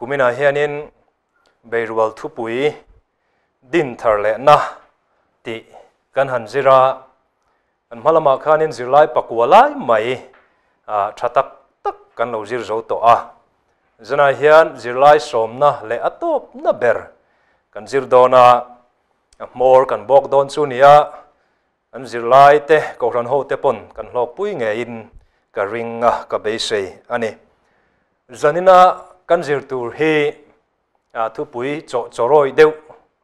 Kuminah hianin Beirual thupui din thar lehna tih kan han zir a, kan hma lamah khanin zirlai pakua lai mai tha tak tak kan lo zir zo tawh a. Zanah hian zirlai sawmna leh a tawpna ber kan zir dawn a, a hmawr kan bawk dawn chu nia, An zirlai te, Kohhran ho te pawn kan hlawkpui ngeiin ka ring a, ka beisei a ni. Zanina kan zir tur hi thupui chawh chawrawi deuh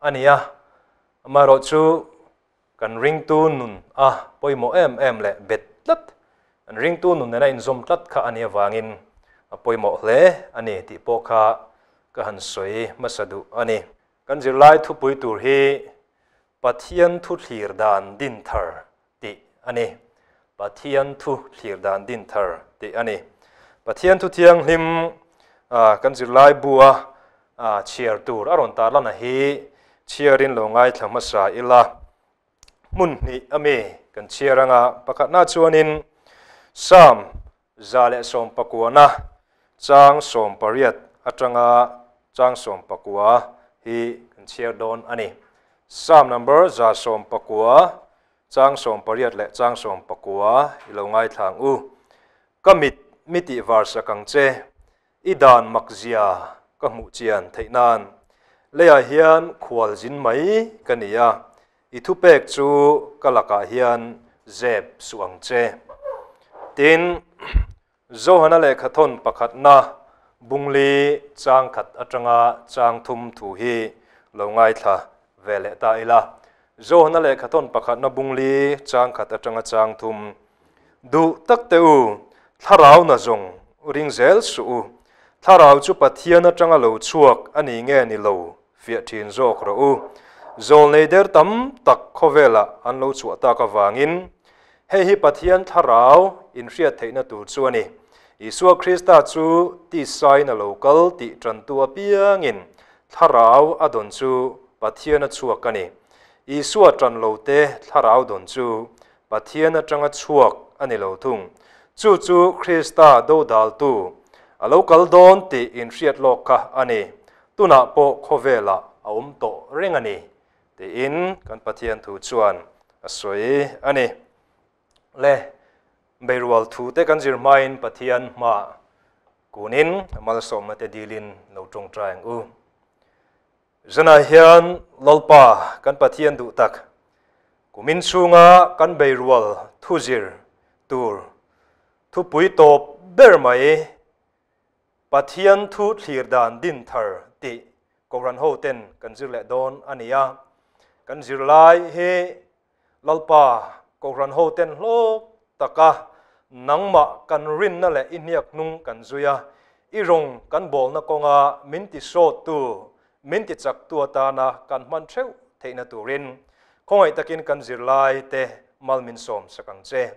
a ni a, amaherawhchu kan ringtu nun a pawimawh em em leh bet tlat, kan ringtu nun nena inzawm tlat kha a nih avangin a pawimawh hle a ni tih pawh kha ka han sawi hmasa duh a ni. Kan zirlai thupui tur hi Pathian thu thlir dan din thar tih a ni. Pathian thu thlir dan din thar tih a ni. Pathian thu thianghlim kan zirlai bua chhiar tur a rawn tarlan a hi chhiarin lo ngaithla hmasa ila. Hmun hnih a mi kan chhiar anga pakhatna chuanin Psalm 119 chang 18 atanga chang 19 hi kan chhiar dawn a ni. Psalm number 119 chang 18 leh chang 19 i lo ngaithla ang u. Ka mit mi tih var sak ang che, i dan makzia ka hmuh chian theih nan. Leiah hian khual zin mai ka ni a, I thupek chu ka lakah hian zep suh ang che. Tin, Johana lehkhathawn pakhatna bungli chang khat atanga chang thum thu hi lo ngaithla ve leh ta ila. Johana lehkhathawn pakhatna bungli chang khat atanga chang thum duh tak teh u, thlarau na zawng ring zel suh u. Thlarau chu Pathian atanga lo chhuak a ni nge ni lo fiah thin zawk rawh u. Zawlnei der tam tak khawvelah an lo chhuah tak avangin hei hi Pathian thlarau inhriat theihna tur chu a ni. Isua Krista chu tisain a lo kal tih tantu apiangin thlarau a dawn chu Pathian a chhuak a ni. Isua tan lo te thlarau dawn chu Pathian atanga chhuak a ni lo thung. Chu chu Krista dodaltu a lo kal dawn tih inhriat lawk kha a ni. Tunah pawh khawvelah a awm tawh reng a ni, tiin kan Pathian thu chuan a sawi a ni. Le, beirual thu te kan zir hmain Pathian hmaah kunin a malsawmna te dilin lo tawngtai ang u. Zanah hian Lalpa kan Pathian duh tak, kumin chhunga kan beirual thu zir tur thupui tawp ber mai, Pathian thu thlir dan din thar tih Kohhran hoten kan zir leh dawn a ni a. Kan zirlai hi Lalpa Kohhran hoten hlawk taka nangmah kan rinna leh i hniak hnung kan zui a, i rawng kan bawlna kawnga min ti sawttu, min ti chaktu atana kan hman theuh theihna turin khawngaih takin kan zirlai te mal min sawm sak ang che.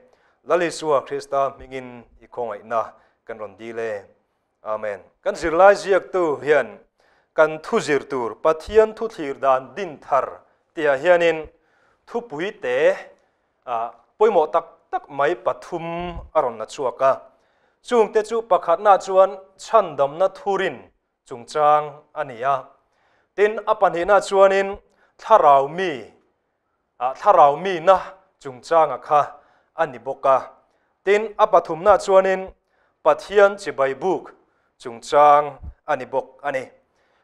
Lal Isua Krista hmingin i khawngaihna kan rawn dil e. Amen. Kan zirlai ziaktu hian kan thu zir tur Pathian thu thlir dan din thar tihah hianin thupui te pawimawh tak tak mai pathum a rawn la chhuak a. Chungte chu pakhatna chuan chhandamna thurin chungchang a ni a. Tin, a pahnihna chuanin thlarau mi thlarau mina chungchanga kha a ni bawk a. Tin, a pathumna chuanin Pathian chibai buk chungchang a ni bawk a ni.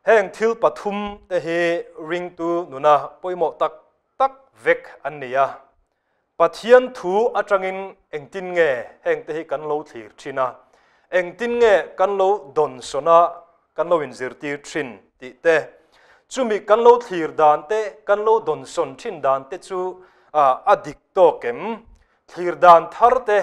Heng thil pathum te hi ringtu nuna pawimawh tak tak vek an ni a. Pathian thu atangin engtin nge heng te hi kan lo thlir thin a, engtin nge kan lo dawnsawn a, kan lo inzirtir thin tih te, chumi kan lo thlir dan te, kan lo dawnsawn thin dan te chu a dik tawk em? Thlir dan thar te,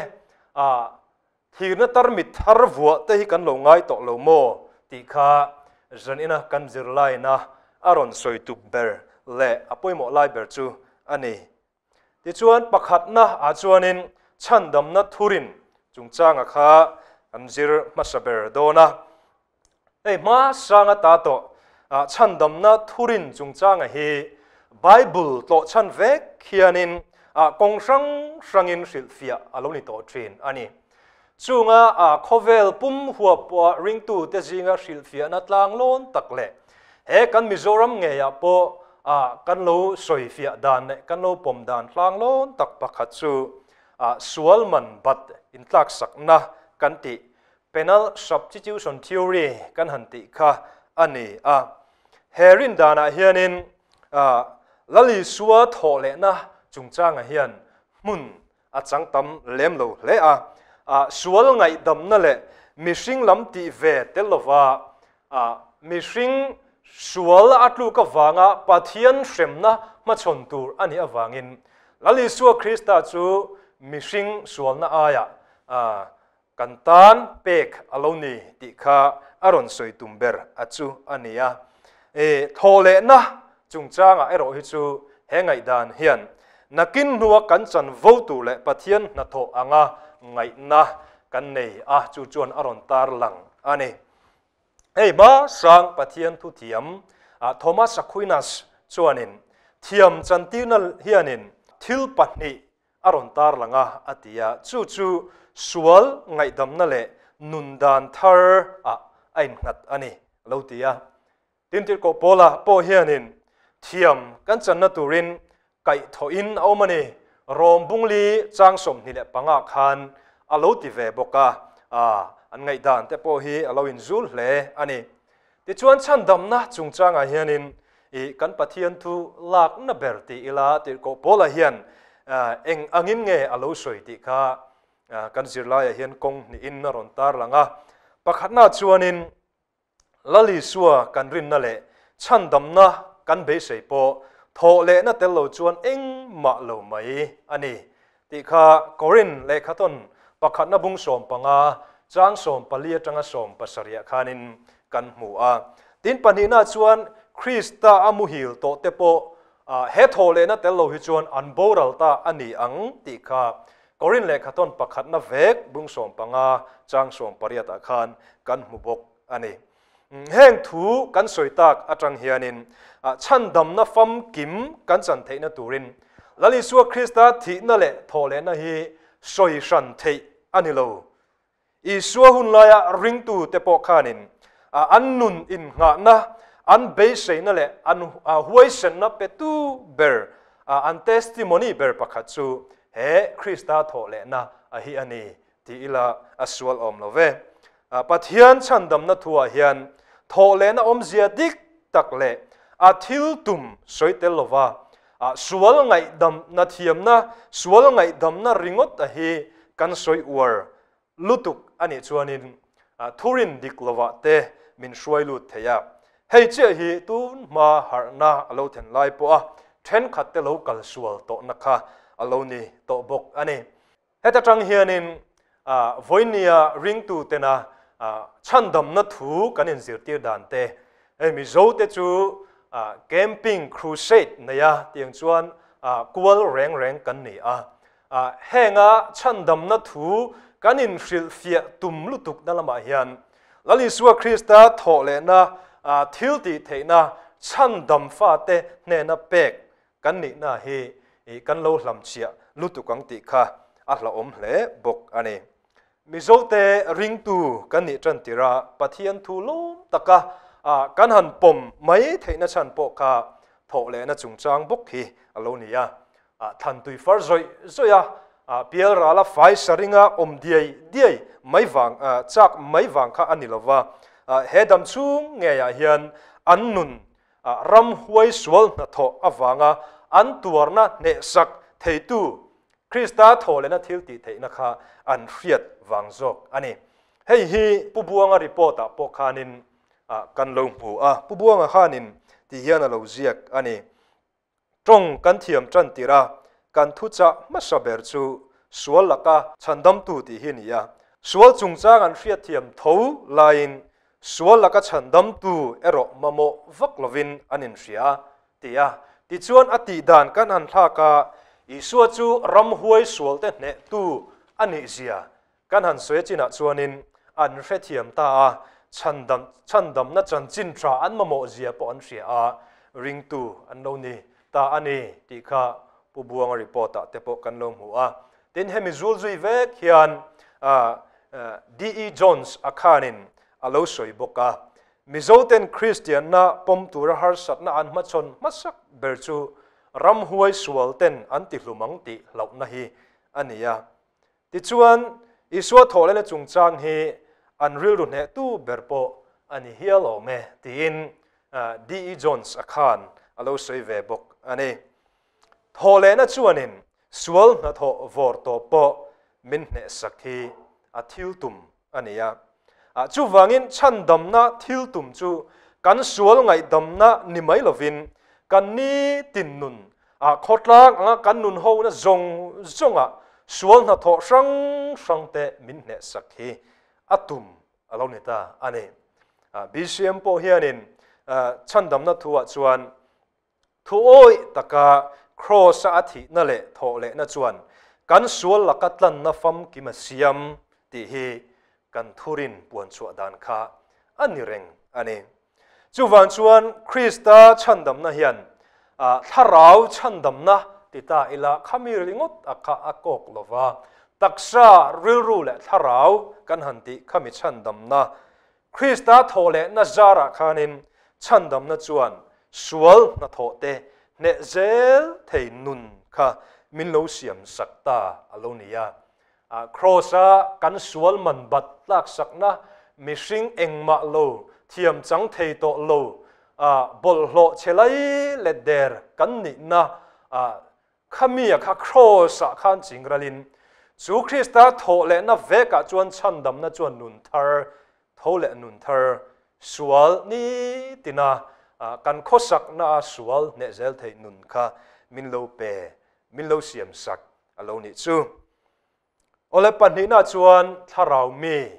thlirna tarmit thar vuah te hi kan lo ngai tawh lo maw tih kha zanina kan zirlaina a rawn sawi tuk ber leh a pawimawh lai ber chu a ni. Tichuan, pakhatna ah chuanin chhandamna thurin chungchanga kha kan zir hmasa ber dawn a. Hei hmasang ata tawh chhandamna thurin chungchanga hi Bible tlawhchhan vek hianin kawng hrang hrangin hrilhfiah a lo ni tawh thin a ni. Chunga a khawvel pum huap pawha ringtute zinga hrilhfiahna tlanglawn tak leh he kan Mizoram ngeiah pawh a kan lo sawifiah dan leh kan lo pawm dan tlanglawn tak pakhat chu a sual man bat intlaksakna kan tih Penal Substitution Theory kan han tih kha a ni a. He rindanah hianin Lal Isua thawh lehna chungchangah hian hmun a chang tam lem lo hle a. Sual ngaihdamna leh mihring lam tih ve tel lova mihring sual a tluk avanga Pathian hremna hmachhawn tur a nih avangin Lal Isua Krista chu mihring sualna aiah Kan tan pek a lo ni tih kha a rawn sawi tum ber a chu a ni a. E, thawhlehna chungchangah erawh hi chu he ngaihdan hian nakin hnua kan chanvo tur leh Pathian hnathawh anga ngaihna kan nei a, chu chuan a rawn tarlang a ni. Hei hma sang Pathian thuthiam Thomas Aquinas chuanin thiam chantirna hianin thil pahnih a rawn tarlang a, a ti a, chu chu sual ngaihdamna leh nun dan thar ah a innghat a ni, a lo ti a. Tin, Tirhkoh Paula pawh hianin thiam kan channa turin kaihthawhin a awm a ni, Rom bungli chang 25 khan a lo ti ve bawk a, an ngaihdan te pawh hi a lo inzul hle a ni. Tichuan chhandamna chungchangah hianin i kan Pathian thu lakna ber ti ila Tirhkoh Paula hian eng angin nge a lo sawi tih kha kan zirlaiah hian kawng hnihin a rawn tarlang a. Pakhatna chuanin Lal Isua kan rinna leh chhandamna kan beisei pawh thawh lehna tel lo chuan engmah lo mai a ni tih kha Korin lehkhaton pakhatna bung 15 chang 14 atanga 17 khanin kan hmu a. Tin pahnihna chuan Krista a muhil tawh te pawh he thawh lehna tel lo hi chuan an boral ta a ni ang tih kha Korin lehkhaton pakhatna vek bung 15 chang 18 khan kan hmu bawk a ni. Heng thu kan sawi tak atang hianin chhandamna famkim kan chan theihna turin Lal Isua Krista thihna leh thawhlehna hi sawi hran theih a ni lo. Isua hun laia ringtute pawh khanin an nun innghahna, an beiseina leh an huaisenna petu ber, an testimony ber pakhat chu he Krista thawhlehna a hi a ni ti ila a sual awm lo ve. Pathian chhandamna thuah hian thawhlehna awmzia dik tak leh a thil tum sawi tel lova sual ngaihdamna thiamna, sual ngaihdamna ringawt a hi kan sawi uar lutuk a nih chuanin thurin dik lovah te min hruai lut thei a. Hei chiah hi tun hma harhna a lo then lai pawha thenkhat te lo kal sual tawhna kha a lo ni tawh bawk a ni. Heta tang hianin vawinia ringtu tena chhandamna thu kan inzirtir dan te, hei Mizo te chu camping crusade neia tiang chuan kual reng reng kan ni a. Henga chhandamna thu kan inhrilhfiah tum lutuk na lamah hian Lal Isua Krista thawh lehna thil tih theihna chhandam fate hnena pek Kan nihna hi kan lo hlamchhiah lutuk ang tih kha a hlauhawm hle bawk a ni. Mizote ringtu kan nih tan tirh a Pathian thu lawm taka kan han pawm mai theihna chhan pawh kha thawh lehna chungchang bawk hi a lo ni a. Thlan tui far zawih zawih a, pial rala fai saringa awm diai diai mai vang, chak mai vang kha a ni lova. He dam chhung ngeiah hian an nun Ram huai sual hnathawh avanga an tuarna hnehsak theitu Krista thawhlehna thil tih theihna kha an hriat vang zawk a ni. Hei hi Pu Buanga report-ah pawh khanin kan lo hmu a, Pu Buanga khanin ti hian a lo ziak a ni. Tawng kan thiam tan tirh a, kan thuchah hmasa ber chu sual laka chhandamtu tih hi a ni a. Sual chungchang an hriatthiam tho laiin sual laka chhandamtu erawh mamawh vak lovin an inhria a, ti a. Tichuan a tih dan kan han thlak a, Isua chu ramhuai sualte hnehtu a nihzia Kan han sawi chinah chuanin an hrethiam ta a, chhandam chhandamna chanchin tha an mamawh zia pawh an hria a, ringtu an lo ni ta a ni tih kha Pu Buanga report ah te pawh kan lo hmu a. Tin, hemi zul zui vek hian DE Jones a khanin a lo sawi bawk a. Mizoten Kristianna pawm tura harsatna an hmachhawn hmasak ber chu ramhuai sual ten an tihlum ang tih hlauhna hi a ni a. Tichuan, Isua thawhlehna chungchang hi an rilru hnehtu ber pawh a ni hial awm e, tiin DE Jones a khan a lo sawi ve bawk a ni. Thawhlehna chuanin sual hnathawh vawr tawp pawh min hnehsak hi a thil tum a ni a. Chuvangin chhandamna thil tum chu kan sual ngaihdamna ni mai lovin kan nitin nun A khawtlang anga kan nun hona zawng zawngah sual hnathawh hrang hrang te min hnehsak hi a tum a lo ni ta a ni. BCM pawh hianin chhandamna thuah chuan thu awih taka Kraws-a a thihna leh thawh lehna chuan kan sual laka tlanna famkim a siam tih hi kan thurin puanchhuah dan kha a ni reng a ni. Chuvang chuan Krista chhandamna hian thlarau chhandamna ti ta ila khami ringawt a kha a kawk lo va, taksa, rilru leh thlarau kan han tih khami chhandamna, Krista thawh lehna zarah khanin chhandamna chuan sual hnathawh te hneh zel thei nun kha min lo siam sak ta a lo ni a. Kraws-a kan sual man bat tlaksakna mihring engmah lo thiam chang thei tawh lo, bawlhhlawh chhe lai let der kan nihna khami a kha Kraws-ah khan ching ralin chu Krista thawh lehna vekah chuan chhandamna chuan nun thar, tho leh nun thar, sual nitina kan khawsakna a sual hneh zel theih nun kha min lo pe, min lo siamsak a lo nih chu. Awle pahnihna chuan thlarau mi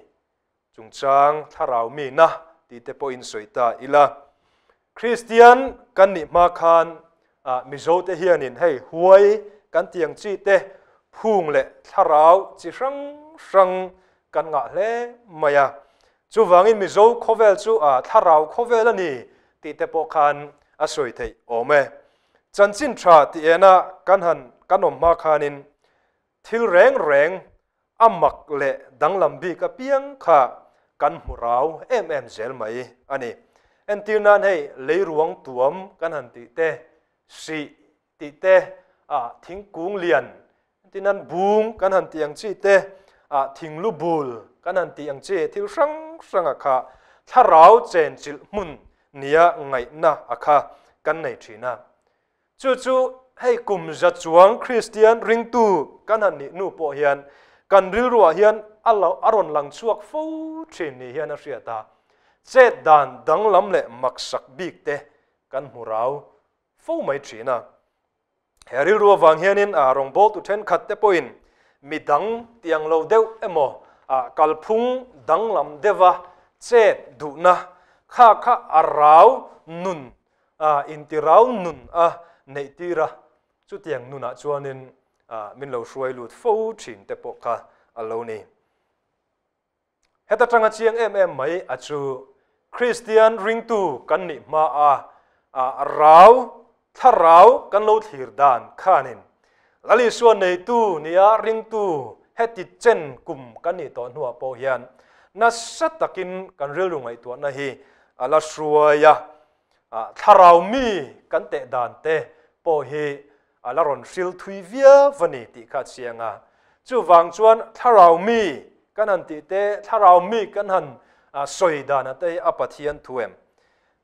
chungchang thlarau mi na tih te pawhin sawi ta ila. Kristian kan nih hma khan Mizo te hianin hei huai kan ti ang chi te phung leh thlarau chi hrang hrang kan ngah hle mai a. Chuvangin Mizo khawvel chu thlarau khawvel a ni tih te pawh khan a sawi theih awm e. Chanchin tha tih ena kan han kan awm hma khanin thil reng reng a mak leh danglam bik apiang kha kan hmu rau em em zel mai a ni. Entir nan hei leiruang tuam kan han tih te, sih tih te, ah thingkung lian entir nan bung kan han tih ang chi te, ah thinglu bul kan han tih ang chi thil hrang hranga kha thlarau chenchilh hmun nia ngaihna a kha kan nei thin a. Chu chu hei kum za chuang Kristian ringtu kan han nih hnu pawh hian kan rilruah hian a lo a rawn lang chhuak fo thin ni hian a hriat a. Chet dan danglam leh maksak bik te kan hmu rau fo mai thin a. He rilru avang hianin a rawngbawltu thenkhat te pawhin mi dang tiang lo deuh emaw kalphung danglam deuha chet duhna kha kha a rau nun intirau nun a neih tir a, chutiang nunah chuanin min lo hruai lut fo thin te pawh kha a lo ni. Heta tanga chiang em em mai a chu Kristian ringtu kan nih hma a rau, thlarau kan lo thlir dan khanin Lal Isua neitu nia ringtu heti chen kum kan nih tawh hnuah pawh hian nasa takin kan rilru ngaihtuahna hi a la hruai a, thlarau mi kan teh dan te pawh hi a la rawn hril thui viau a ni tih kha a chiang a. Chuvang chuan thlarau mi kan han tih te, thlarau mi kan han sawi dan a te hi a Pathian thu em?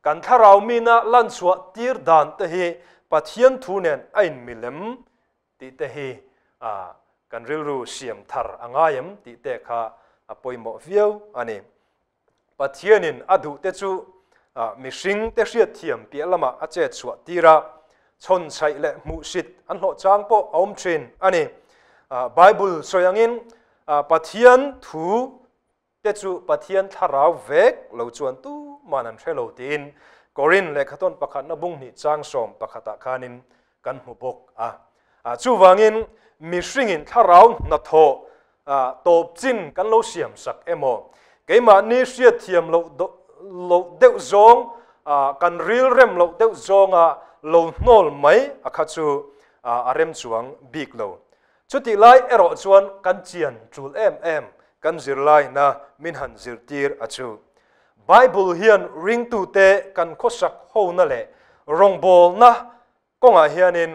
Kan thlarau mina lan chhuah tir dan te hi Pathian thu nen a inmilem tih te hi kan rilru siam thar a ngai em tih te kha a pawimawh viau a ni. Pathianin a duhte chu mihringte hriatthiam piah lamah a chet chhuah tir a, chhawnchhaih leh hmuhsit an hlawh chang pawh a awm thin a ni. Bible sawi angin Pathian thu te chu Pathian thlarau vek lo chuan tuman an hre lo tiin Korin lehkhathawn pakhatna bung hnih chang sawm pakhatah khanin kan hmu bawk a. Chuvangin mihringin thlarau hnathawh tawp chin kan lo siam sak emaw, keimahni hriatthiam loh loh deuh zawng, kan ril rem loh deuh zawnga lo hnawl mai a kha chu a rem chuang bik lo. Chutih lai erawh chuan kan chian tul em em. kan zirlaina min han zirtir a chu. Bible hian ringtute kan khawsak hona leh rawngbawlna kawngah hianin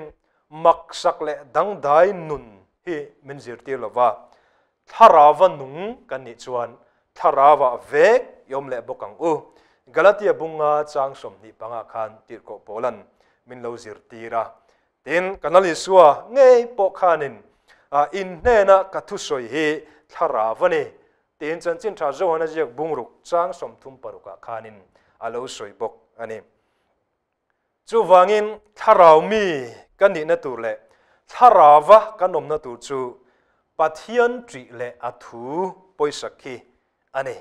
maksak leh dangdai nun hi min zirtir lova, thlarauva nung kan nih chuan thlarauva vek i awm leh bawk ang u. Galatia bunga chang 25 khan tirhkoh Paulan min lo zirtir a. Tin, kan Lal Isua ngei pawh khanin in hnena ka thusawi hi thlarau a ni tiin chanchin tha Johana ziak bungruk chang 36 khanin a lo sawi bawk a ni. Chuvangin thlarau mi kan nihna tur leh thlarauva kan awmna tur chu Pathian ṭih leh a thu pawisak hi a ni.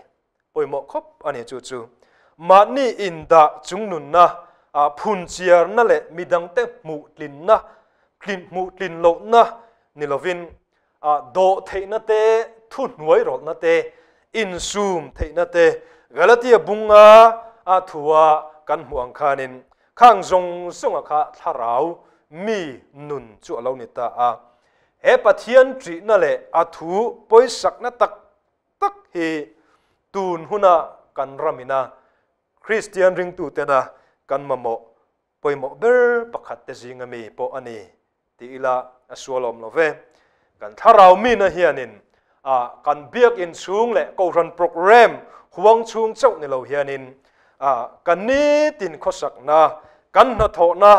Pawimawh khawp a ni chu chu. Mahni indah chungnunna, phunchiarna leh midangte hmuhtlinna, hmuhtlin lohna ni lovin dawh theihna te, thuhnuai rawlhna te, insum theihna te, Galatia bunga a thua kan hmuh ang khanin khang zawng zawnga kha thlarau mi nun chu a lo ni ta a. He Pathian ṭihna leh a thu pawisakna tak tak hi tun huna kan ramina Kristian ringtutena kan mamawh pawimawh ber pakhat te zinga mi pawh a ni ti ila a sual awm lo ve. Kan thlarau mina hianin a kan biak in chhung leh kohhran program huang chhung chauh ni lo hianin a kan nitin khawsakna, kan hnathawhna,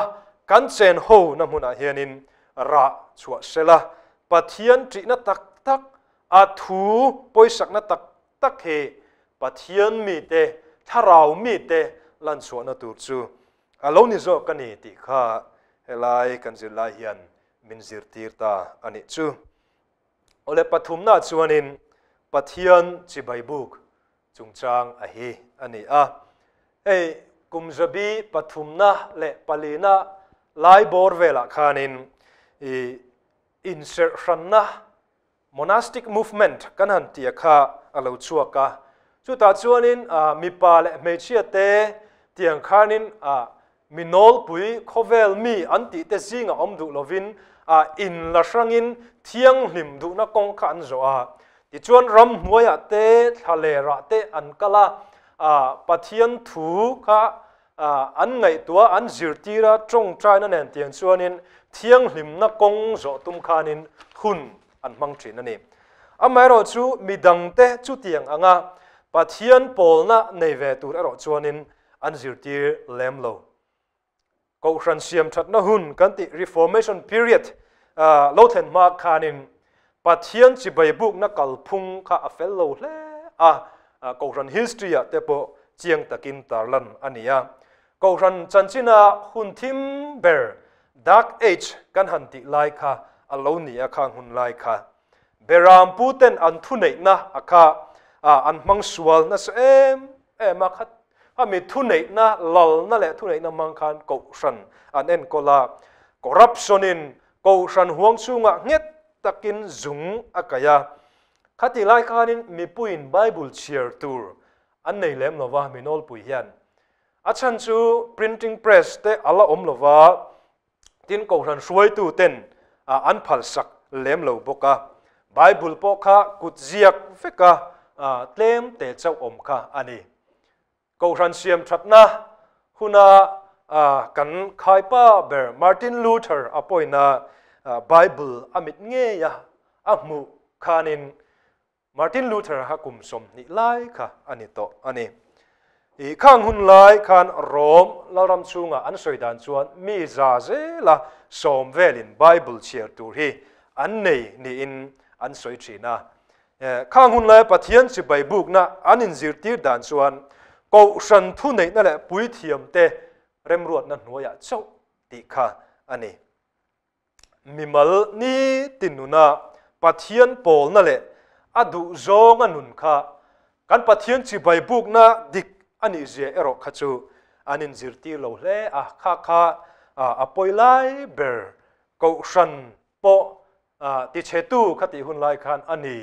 kan chen ho na hmunah hianin rah chhuah sela Pathian ṭihna tak tak, a thu pawisakna tak tak hi Pathian mite, thlarau mite lan chhuahna tur chu a lo ni zawk a ni tih kha helai kan zirlai hian min zirtir ta a nih chu. Awle pathumna chuanin Pathian chibai buk chungchang a hi a ni a. Hei kum zabi pathumna leh palina lai bawr velah khanin i inserhranna monastic movement kan han tia kha a lo chhuak a. Chutah chuanin mipa leh hmeichhia te tiang khanin minawlpui khawvel mi an tih te zinga awm duh lovin in la hrangin thianghlim duhna kawng kha an zawh a. Tichuan ram hnuaiah te thlalera te an kal a, Pathian thu kha an ngaihtuah an zirtira tawngtaina nen tiang chuanin thianghlimna kawng zawh tum khanin hun an hmang thin a ni. Amaherawh chu midangte chu tiang anga Pathian pawlna nei ve tur erawh chuanin an zirtir lem lo. Kohhran siam thatna hun kan tih Reformation period lo thlen hma khanin Pathian chibai bukna kalphung kha a fel lo hle a, Kohhran history ah te pawh chiang takin tarlan a ni a. Kohhran chanchina hun thim ber Dark Age kan han tih lai kha a lo ni a khang hun lai kha. Beram pu ten an thuneihna a kha an hmang sual nasa em em a kha ami thuneihna lalna leh thuneihna hmang khan kohhran an enkawl a. Corruption in kohhran huang chhungah nghet takin zung a kai a. Khati lai khanin mipuiin Bible chhiar tur an nei lem lova minawlpui hian. A chhan chu printing press te ala awm lova tin kohhran hruaitu ten an phalsak lem lo bawk a. Bible pawh kha kut ziak veka tlem te chauh awm kha a ni. Kohhran siam thatna huna kan khaipa ber Martin Luther a pawina Bible a mit ngeia a hmuh khanin Martin Luther kha kum 20 lai kha a ni tawh a ni. I khang hun lai khan Rom lalram chhunga an sawi dan chuan mi za zela sawm velin Bible chhiar tur hi an nei niin an sawi thin a. Khang hun lai Pathian chibai bukna an inzirtir dan chuan kohhran thuneihna leh puithiam te remruatna hnuaiah chauh tih kha a ni. Mimal ni tinuna Pathian pawlna leh a duh zawnga nun kha kan Pathian chibai bukna dik a nih zia erawh kha chu an inzirtir lo hle a. Kha kha a pawi lai ber kohhran pawh tichhetu kha tih hun lai khan a ni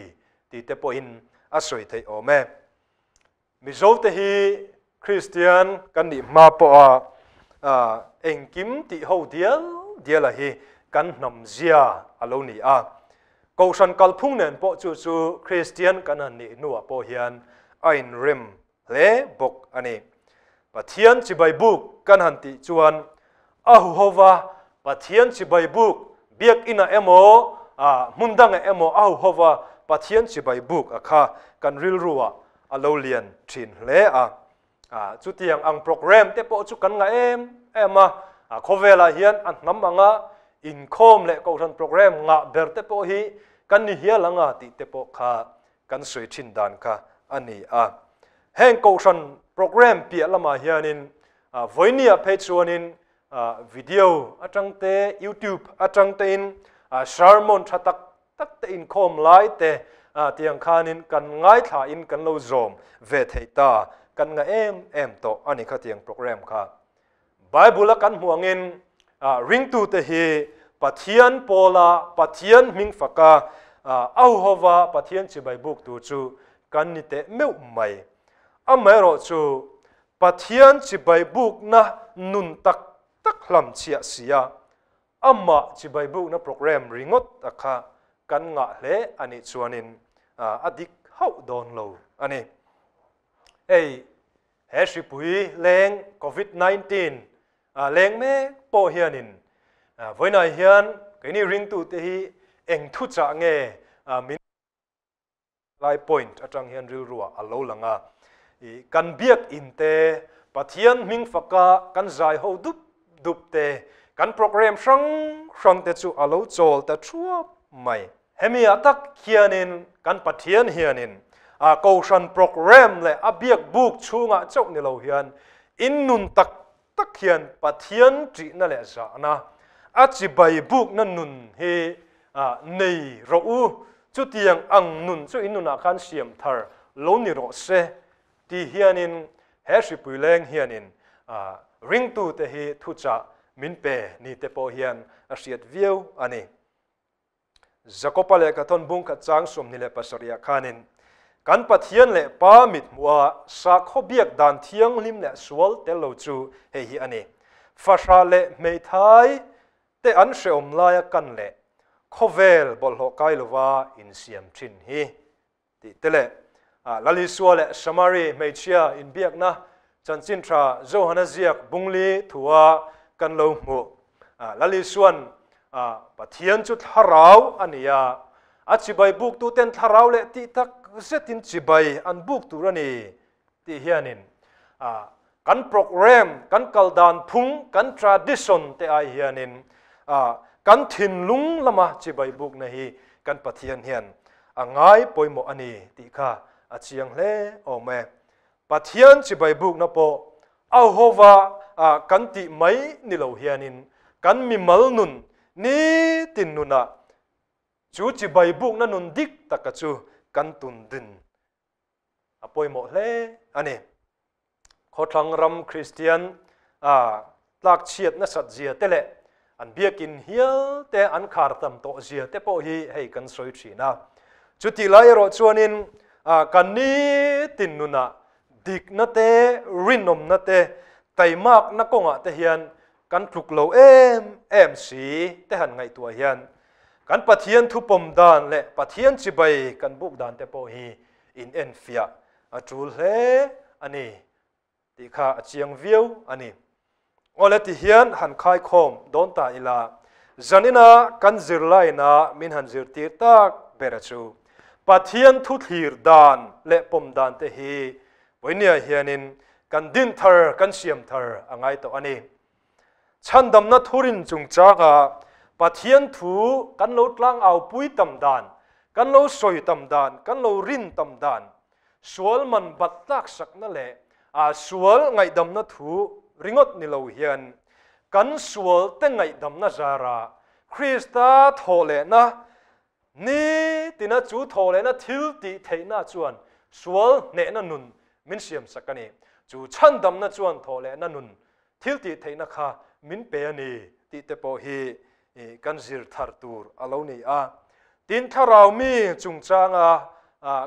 tih te pawhin a sawi theih awm e. Mizo te hi Kristian kan nih hma pawha engkim tih ho dial diala hi kan hnam zia a lo ni a. Kohhran kalphung nen pawh chu chu Kristian kan han nih hnuah pawh hian a inrem hle bawk a ni. Pathian chibai buk kan han tih chuan a huhova Pathian chibai buk biakinah emaw hmun dangah emaw a huhova Pathian chibai buk a kha kan rilruah a lo lian thin hle a. Chutiang ang program te pawh chu kan ngah em em a, khawvelah hian a hnam anga inkhawm leh kohhran program ngah ber te pawh hi kan ni hial anga tih te pawh kha kan sawi thin dan kha a ni a. Heng kohhran program piah lamah hianin vawinia phei chuanin video atang te, YouTube atang tein sermon tha tak tak te inkhawm lai te tiang khanin kan ngaithla in kan lo zawm ve thei ta, kan nga em em tawh a ni khatiang program kha. Bible a kan hmuh angin ringtute hi Pathian pawla Pathian hming faka auhova Pathian chibai buk tur chu kan ni teh meuh mai. Amaherawh chu Pathian chibai bukna nun tak tak hlam chhiah sia amah chibai bukna program ringawt a kha kan ngah hle a nih chuanin a dik hauh dawn lo a ni. Hei he hripui leng Covid 19 leng mek pawh hianin vawiinah hian keini ringtute hi eng thuchah nge min Lai point atang hian rilruah a lo lang a, i kan biak in te, Pathian hming faka kan zai ho dup dup te, kan program hrang hrang te chu a lo chawl ta thuap mai. Hemi ah tak hianin kan Pathian hianin a kohhran program leh a biak buk chhungah chauh ni lo hian in nun tak tak hian Pathian ṭihna leh zahna, a chibai bukna nun hi nei rawh u, chutiang ang nun chu in nunah khan siam thar lo ni rawh se ti hianin he hripui leng hianin ringtute hi thuchah min pe ni te pawh hian a hriat viau a ni. Jakoba lehkha thawn bung khat chang 27 ah khanin, Kan Pathian leh Pa mit hmuha sakhaw biak dan thianghlim leh sual tel lo chu hei hi a ni, Fahrah leh hmeithai te an hrehawm laia kan leh khawvel bawlhhlawh kai lova insiam thin hi. Tih te leh Lalisua leh Samari hmeichhia inbiakna chanchin tha Johana ziak bungli thua kan lo hmuh. Lalisuan Pathian chu thlarau a ni a, a chibai buktuten thlarau leh tih tak zetin chibai an buk tur a ni tih hianin kan program, kan kal dan phung, kan tradition te ai hianin kan thinlung lama chibai bukna hi kan Pathian hian a ngai pawimawh a ni tih kha a chiang hle awm e. Pathian chibai bukna pawh a hova kan tih mai ni lo hianin kan mimal nun nitin nunah chu chibai bukna nun dik taka chu kan tun din a pawimawh hle a ni. Khawthlang ram Kristian tlak chhiat nasat zia te leh an biakin hial te an khar tam tawh zia te pawh hi hei kan sawi thin a. Chutih lai erawh chuanin kan nitin nunah dikna te, rinawmna te, taimakna kawngah te hian kan tluk lo em em si te han ngaihtuah hian kan Pathian thupawm dan leh Pathian chibai kan buk dan te pawh hi in enfiah a tul hle a ni tih kha a chiang viau a ni. Awle ti hian han khaikhawm dawn ta ila, zanina kan zirlaina min han zirtir tak ber a chu Pathian thuthlir dan leh pawm dan te hi vawinia hianin kan din thar kan siam thar a ngai tawh a ni. Chhandamna thurin chungchanga Pathian thu kan lo tlangaupui tam dan, kan lo sawi tam dan, kan lo rin tam dan, sual man bat tlaksakna leh sual ngaihdamna thu ringawt ni lo hian kan sual te ngaihdamna zara Krista thawhlehna Ni tina chu thawhlehna thil tih theihna chuan sual hnehna nun min siamsak a ni. Chu chhandamna chuan thawhlehna nun thil tih theihna kha min pe a ni tih te pawh hi kan zir thar tur a lo ni a. Tin, thlarau mi chungchanga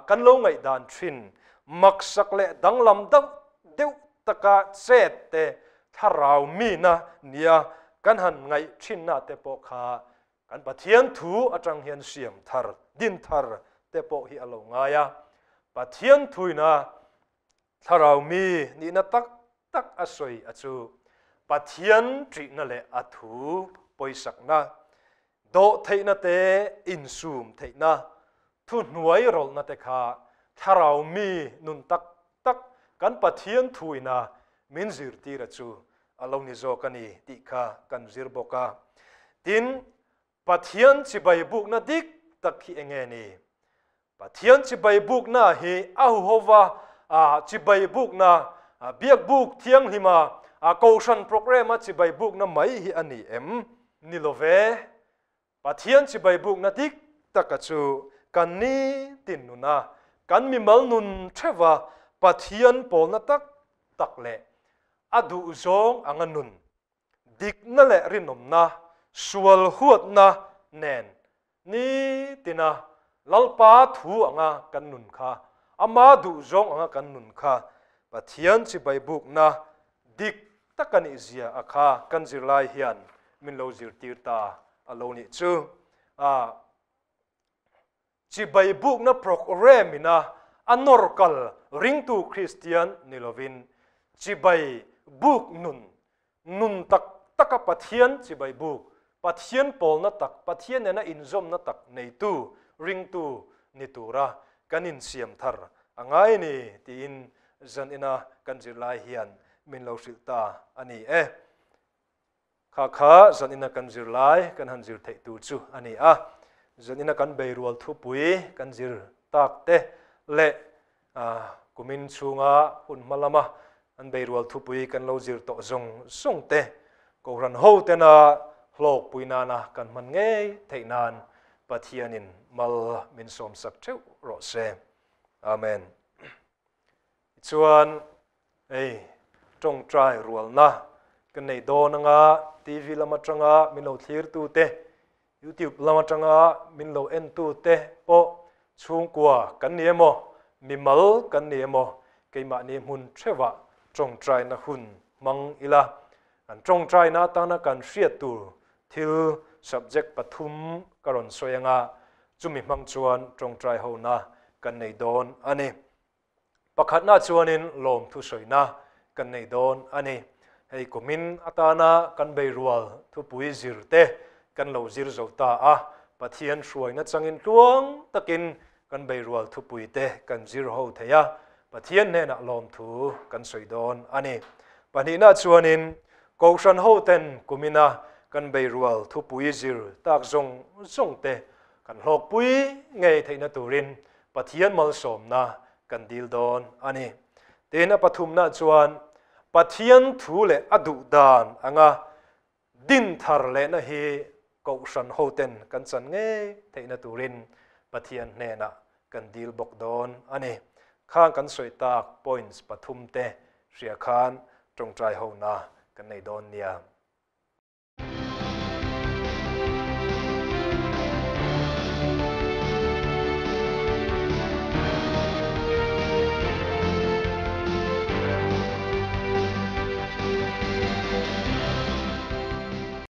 kan lo ngaihdan thin maksak leh danglam deuh deuh taka chet te thlarau mina nia kan han ngaih thinna te pawh kha. Kan Pathian thu atang hian siam thar, din thar te pawh hi a lo ngai a. Pathian thuina thlarau mi nihna tak tak a sawi a chu Pathian ṭihna leh a thu pawisakna, dawh theihna te, insum theihna, thuhnuai rawlhna te kha thlarau mi nun tak tak kan Pathian thuina min zirtir a chu a lo ni zawk a ni tih kha kan zir bawk a. Tin, Pathian chibai bukna dik tak hi enge ni? Pathian chibai bukna hi a huhova chibai bukna, biakbuk thianghlima kohhran programme-a chibai bukna mai hi a ni em? Ni lo ve. Pathian chibai bukna dik taka chu kan nitin nuna kan mimal nun theuha Pathian pawlna tak tak leh a duhzawng anga nun dikna leh rinawmna, sual huatna nen nitina Lalpa thu anga kan nun kha, ama duhzawng anga kan nun kha Pathian chibai bukna dik tak a nih zia a kha kan zirlai hian min lo zirtir ta a lo nih chu. A chibai bukna programme ina a nawr kal ringtu Kristian ni lovin chibai buk nun, nun tak taka Pathian chibai buk, Pathian pawlna tak, Pathian nena inzawmna tak neitu ringtu ni tura kan insiam thar a ngai ni tiin zan ina kan zirlai hian min lo hrilh ta a ni e. Kha kha zanina kan zir lai kan han zir theih tur chu a ni a. Zanina kan beirual thupui kan zir tak te leh kumin chhunga hun hma lama an beirual thupui kan lo zir tawh zawng zawng te Kohhran ho tena hlawkpui nana kan hman ngei theih nan Pathianin mal min sawmsak theuh rawh se. Amen. Tichuan, hei tawngtai rualna ka nei dawn anga TV lam atanga min lo thlirtu te, YouTube lam atanga min lo entu te pawh chhungkua kan ni emaw, mimal kan ni emaw, keimahni hmun theuhah tawngtaina hun hmang ila, kan tawngtaina atana kan hriat tur thil subject pathum ka rawn sawi anga chumi hmang chuan tawngtai hona kan nei dawn a ni. Pakhatna chuanin lawmthu sawina kan nei dawn a ni. Hei kumin atana kan beirual thupui zir te kan lo zir zo ta a, Pathian hruaina changin tluang takin kan beirual thupui te kan zir ho thei a, Pathian hnenah lawmthu kan sawi dawn a ni. Pahnihna chuanin Kohhran hoten kumina kan beirual thupui zir tak zawng zawng te kan hlawkpui ngei theihna turin Pathian malsawmna kan dil dawn a ni. Tin, a pathumna chuan Pathian thu leh a duh dan anga din thar lehna hi Kohhran hoten kan chan ngei theihna turin Pathian hnenah kan dil bawk dawn a ni. Khang kan sawi tak points pathum te hria khan tawngtai hona kan nei dawn nia.